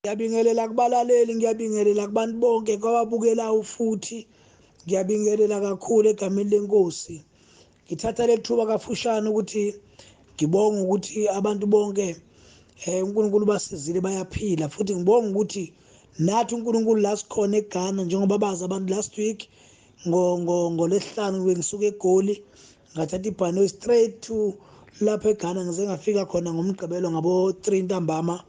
Ngiyabingelela kubalaleli, ngiyabingelela kubantu bonke kwababukelayo futhi ngiyabingelela kakhulu egameni lenkosi. Ngithatha leli thuba kafushane ukuthi ngibonge ukuthi abantu bonke uNkulunkulu basizile bayaphila, futhi ngibonge ukuthi nathi uNkulunkulu la sikhona eGhana, njengoba bazi abantu last week ngolwesihlanu bengisuka eGoli ngathatha ibhanoyi straight to lapha eGhana, ngize ngafika khona ngoMgqibelo ngabo 3 ntambama.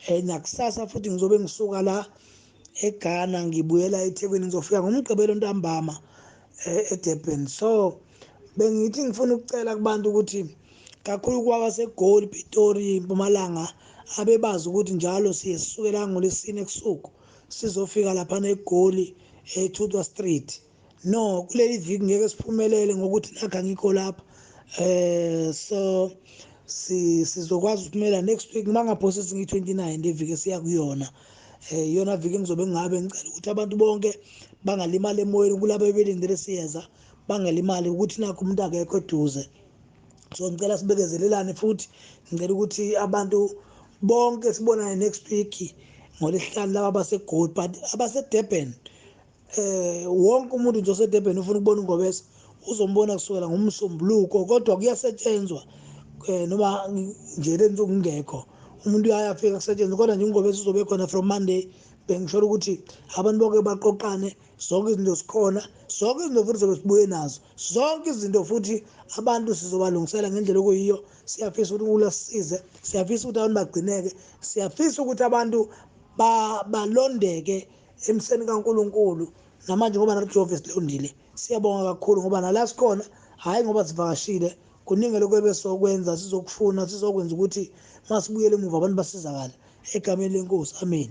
Nakusasa futhi ngizobe ngisuka la eGhana ngibuyela eThekwini, ngizofika ngoMgqibelo ntambama eDurban. So bengithi ngifuna ukucela kubantu ukuthi kakhulu kwabaseGoli, Pitori, Mpumalanga, abebazi ukuthi njalo siye sisuke la ngoLwesine ebusuku sizofika laphana eGoli eTudor Street. No, kuleli viki ngeke siphumelele ngokuthi nakho angikho lapha, so sizokwazi ukuphumela next week mangaphosisi ngi-29 le viki esiya kuyona. Iyona viki engizobe ngingabe ngicela ukuthi abantu bonke bangalimali emoyeni, kulabo ebelindele siyeza bangalimali ukuthi nakho umuntu akekho eduze. So ngicela sibekezelelane, futhi ngicela ukuthi abantu bonke sibonane next week ngolwesihlanu laba abaseGoli, but abaseDurban, wonke umuntu nje oseDurban ufuna ukubona uNgobese uzombona kusukela ngomsombuluko, kodwa kuyasetshenzwa noma nje le nsuku kungekho umuntu uyafika kusetshenzwe, kodwa nje uNgobese uzobe khona from Monday. Bengisho ukuthi abantu bonke baqoqane, zonke izinto zikhona, zonke izinto futhi zobe sibuye nazo, zonke izinto futhi abantu sizobalungisela ngendlela okuyiyo. Siyafisa ukuthi uNkulunkulu asisize, siyafisa ukuthi abantu bagcineke, siyafisa ukuthi abantu balondeke emseni kaNkulunkulu. Namanje ngoba nathi Jehova silondile, siyabonga kakhulu ngoba nala sikhona, hhayi ngoba sivakashile, kuningi lokho ebesokwenza, sizokufuna, sizokwenza ukuthi masibuyele emuva abantu basizakale egameni lenkosi. Amen.